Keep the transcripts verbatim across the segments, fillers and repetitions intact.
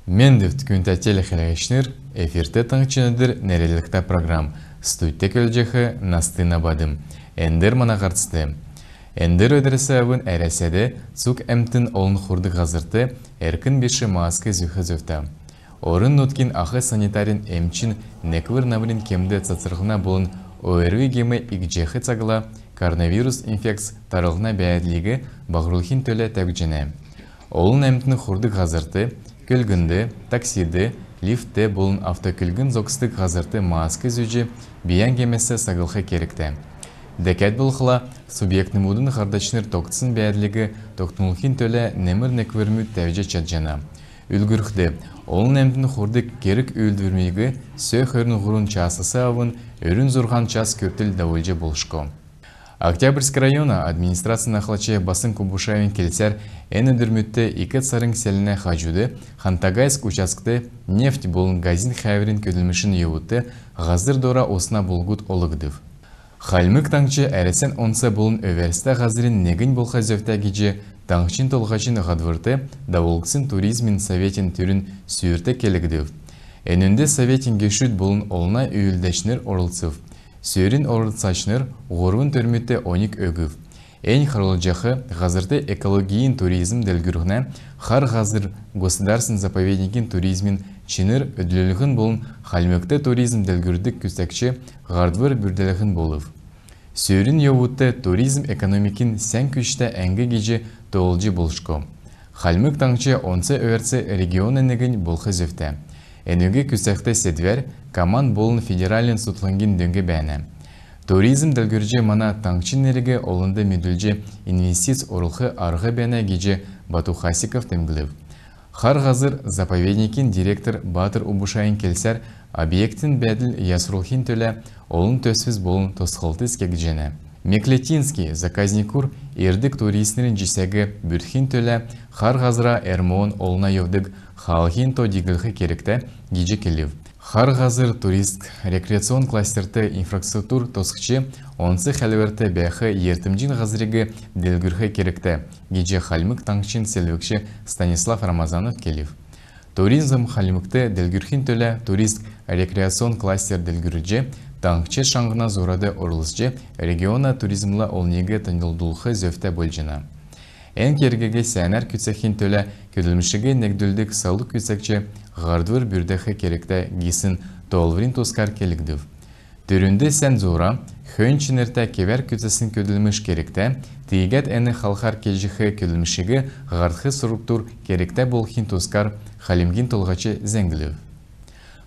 Мендвт, күндтә телехәләгчнр! Эфирт «Таңһчин өдр» нерәдлгтә программ. Студьд көдлҗәх Настина Бадм. Эндр мана һарцд. Эндр өдрәс авн Әрәсәд цуг әмтн олн хурдг һазрт эрк биш маск зүх зөвтә. Орн-нутгин ах санитарин эмчин неквр намрин кемд цацрһна болн ОРВИ гем икдҗәх цагла коронавирус инфекц тарлһна бәәдлиг баһрулхин төлә тәвгдҗәнә. Олн әмтн хурдг һазрт, көлгнд, таксид, лифтд болн автокөлгн зогсдг һазрт маск зүҗ, бийән гемәс саглх кергтә. Дәкәд болхла, субъектмудын һардачнр тогтсн бәәдлиг тогтнулхин төлә немр некврмүд тәвҗ чадҗана. Үлгүрлхд, олн әмтн хурдг керг-үүлдврмүдиг сө хөрн һурвн часас авн өрүн зурһан час күртл давулҗ болшго. Октябрьск района администрацин ахлач Басң Убушаевин келсәр, эн өдрмүдт ик сарин селәнә хаҗуд Хантагайск участкт нефть болн газин хәәврин көдлмшин йовудт һазр дора усна булгуд олгдв. Хальмг Таңһч Әрәсән онц болн өвәрцтә һазрин негнь болх зөвтә гиҗ Таңһчин Толһачин һардврт давулгдсн туризмин советин түрүн сүүрт келгдв. Энүнд советин гешүд болн олна үүлдәчнр орлцв. Сүүрин орлцачнр һурвн төрмүдт оньг өгв. Эн харулҗах һазрт экологин туризм делгрүллһнә, «Хар һазр» государственн заповедникин туризмин чинр өдлүллһн болн Хальмгт туризм делгрүлдг күцәгч һардвр бүрдәлһн болв. Сүүрин йовудт туризм экономикин сән күчтә әңг гиҗ тоолҗ болшго. Хальмг Таңһч онц өвәрц региона негнь болх зөвтә. Энүг күцәхд седвәр команд болн федеральн цутхлңгин дөң бәәнә. Туризм делгрүлҗ, мана таңһчин нериг олнд медүлҗ, инвестиц орулх арһ бәәнә гиҗ Бату Хасиков темдглв. «Хар һазр» заповедникин директор Батр Убушаевин келсәр, объектин бәәдл ясрулхин төлә олн төсвс болн тосхлтс кегдҗәнә. Меклетинский заказникур ирдг туристнрин җисәг бүрткхин төлә Хар һазра РМО-н олна йовдг хаалһин то диглх кергтә гиҗ келв. «Хар һазр» туристск-рекреационн кластерт инфраструктур тосхҗ, онц хәләврт бәәх йиртмҗин һазриг делгрүлх кергтә гиҗ Хальмг Таңһчин селвгч Станислав Рамазанов келв. Туризм Хальмгт делгрүлхин төлә туристск-рекреационн кластер делгрүлҗ, таңһч шаңһна зурад орлцҗ, региона туризмла олниг таньлдулх зөвтә болҗана. Эн кергиг сәәнәр күцәхин төлә көдлмшиг негдүлдг салу күцәгч һардвр бүрдәх кергтә гисн тоолврин тускар келгдв. Түрүнд сән зура, хөөн чинртә кевәр күцәсн көдлмш кергтә, тиигәд эн халхар кеҗәх көдлмшиг һардх структур кергтә болхин тускар Хальмгин Толһач зәңглв.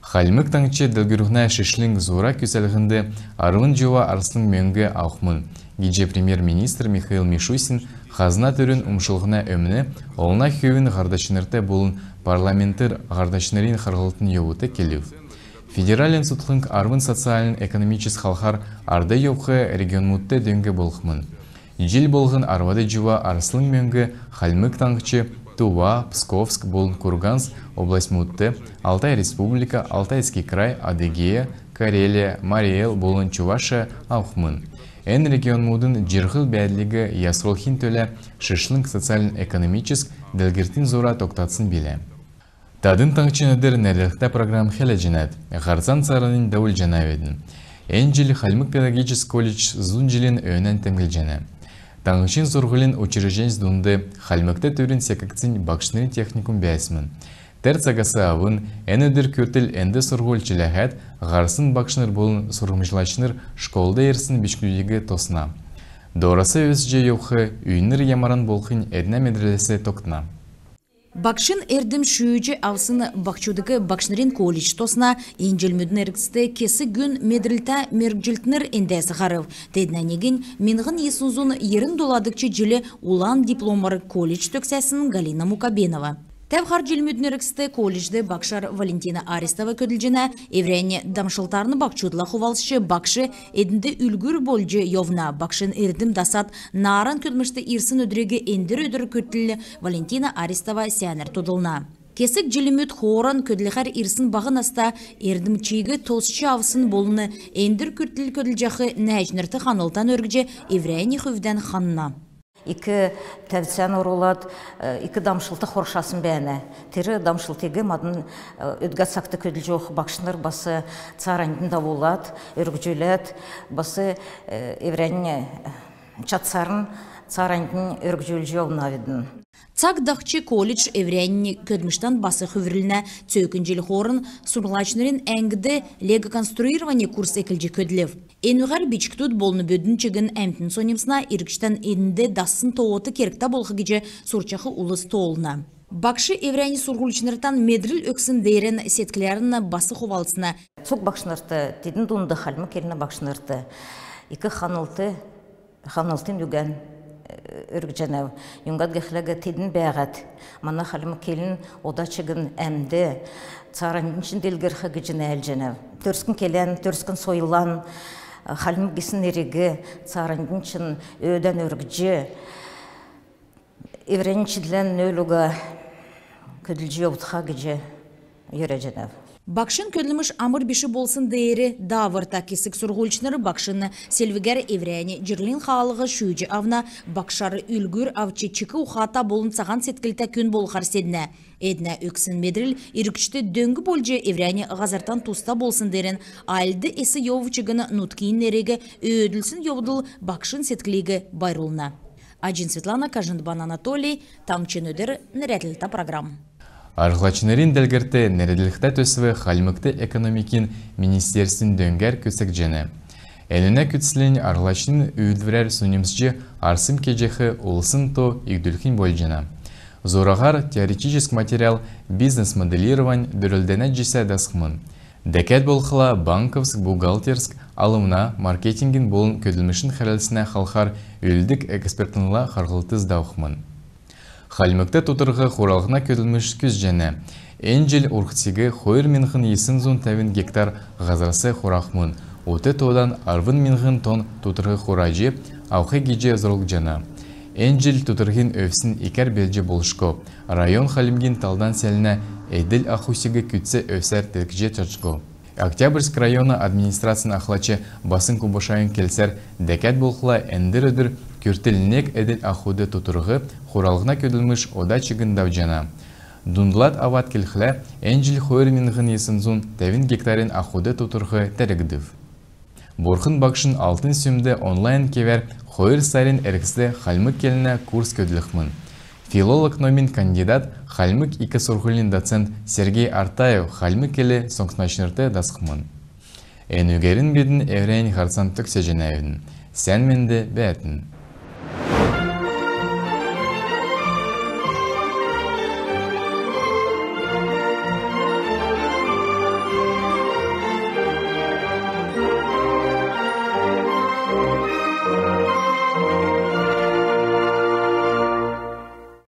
Хальмг Таңһч делгрүллһнә шишлң зура күцәлһнд арвн җува арслң мөңг авхмн гиҗ премьер-министр Михаил Мишустин хазна түрүн умшлһна өмн олна хүвин һардачнрт болн парламентин һардачнрин харһлтын йовудт келв. Федеральн цутхлң арвн социальн-экономическ халхар ард йовх регионмудт дөң болхмн. Җил болһн арвад җува арслң мөңг Хальмг Таңһч, Тува, Псковск болн Курганск областьмудт, Алтай Республика, Алтайский край, Адыгея, Карелия, Марий Эл болн Чувашия авхмн. Эн регионмудын җирһл-бәәдлиг ясрулхин төлә шишлң социальн-экономическ делгрлтин зура тогтасн билә. Тадн «Таңһчин өдр» нерәдлһтә программ хәләҗәнәт. Һарцан цааранднь давулҗанавидн. Эн җил Хальмг педагогическ колледж зун җилин өөнән темдглҗәнә. Таңһчин сурһулин учрежденьс дунд Хальмгт түрүн секгдсн багшнрин техникум бәәсмн. Тер цагас авн эн өдр күртл энд сурһуль чиләһәд һарсн багшнр болн сурһмҗлачнр школд ирсн бичкдүдиг тосна. Дорас өсҗ йовх үйнр ямаран болхнь эднә медрләс тогтна. Багшин эрдм шүүҗ авсн баһчудыг багшнрин колледж тосна. Эн җилмүдин эргцд кесг гүн медрлтә мергҗлтнр эндәс һарв. Теднә негнь миңһн йисн зун йирн доладгч җил улан дипломар колледж төгсәсн Галина Мукабенова. Тәв һар җилмүдин эргцд колледжд багшар Валентина Арестова көдлҗәнә. Эврәннь дамшлтарн баһчудла хувалцҗ, багш эднд үлгүр болҗ йовна. Багшин эрдм дасад, нааран көдлмшт ирсн өдриг эндр өдр күртл Валентина Арестова сәәнәр тодлна. Кесг җилмүд хооран көдлхәр ирсн баһ наста эрдмчиг тосч авсн болн эндр күртл көдлҗәх нәәҗнрт ханлтан өргҗ, эврәннь хүвдән ханна. Ик тәвцән орулад, э, ик дамшлт хоршасн бәәнә. Тер дамшлтыг мадн, э, өдгә цагт көдлҗ йовх багшнр бас цааранднь давулад, өргҗүләд, бас, э, эврәннь, э, чадсарн цааранднь өргҗүлҗ йовнавидн. Цаг дахҗ колледж эврәннь көдлмштән бас хүврүлнә. Цөөкн җил хооран сурһмҗлачнрин әңгд лего-конструирование курс эклҗ көдлв. Энүгәр бичкдүд болн бөдүн чигн әмтн соньмсна. Иргчдән энд дассн тоот кергтә болх гиҗ сурчах улс тоолна. Багш эврәннь сурһульчнртан медрл өгсн деерән седкләрн бас хувалцна. Цуг багшнрт, тедн дунд хальмг келнә багшнрт ик ханлт, ханлтын үгән, э, өргҗәнәв. Юңгад гихлә тедн бәәһәд, мана хальмг келн ода чигн әмд, цааранднь чигн делгрх гиҗ нәәлҗәнәв. Төрскн келән, төрскн сойлан, э, хальмг гисн нериг цааранднь чигн өөдән өргҗ, эврәннь чидлән нөөл уга көдлҗ йовтха гиҗ йөрәҗәнәв. Багшин көдлмш амр биш болсн деер дааврта. Кесг сурһульчнр багшин селвгәр эврәннь җирһлин хаалһ шүүҗ авна. Багшар үлгүр авч, чик ухата болн цаһан седклтә күн болхар седнә. Эднә өгсн медрл иргчд дөң болҗ, эврәннь һазртан туста болсн деерән альд эс йовв чигн нутгин нериг өөдлүлсн йовдл багшин седклиг байрлулна. Аҗин Светлана, Кажндбан Анатолий, «Таңһчин өдр» нерәдлтә программ. Арһлачнрин делгрлтд нерәдлһтә төсв Хальмгт экономикин министерствин дөңгәр күцәгдҗәнә. Энүнә күцлнь арһлачнрин үүлдврәр соньмсҗ, арсим кеҗәх улсин то икдүлхнь болҗана. Зураһар теоретическ материал, бизнес-моделировань дөрлдәнә җисә дасхмн. Дәкәд болхла банковск, бухгалтерск, алвна, маркетингин болн көдлмшин хәрлцнә халхар үүлддг экспертнрлә харһлтс давхмн. Хальмгт тутрһ хуралһна көдлмш күцҗәнә. Эн җил урһциг хойр миңһн йисн зун тәвн гектар һазрас хурахмн. Ут тоодан арвн миңһн тонн тутрһ хураҗ авх гиҗ зурлгдҗана. Эн җил тутрһин өвсн икәр белдҗ болшго. Район Хальмгин талдан селәнә эдл-ахусиг күцц өвсәр теткҗ чадшго. Октябрьск района администрацин ахлач Басң Кубашаевин келсәр, дәкәд болхла эндр өдр күртл нег эдл-ахуд тутрһ хуралһна көдлмш ода чигн давҗана. Дундлад авад келхлә, эн җил хойр миңһн йисн зун тәвн гектарин ахуд тутрһ тәргдв. Бурхн Багшин алтн сүмд онлайн кевәр хойр сарин эргцд хальмг келнә курс көдлхмн. Филолог номин кандидат, Хальмг ик сурһулин доцент Сергей Артаев хальмг кел соңсачнрт дасхмн. Энүгәрн бидн эврәннь һарцан төгсәҗәнәвидн. Сән менд бәәтн.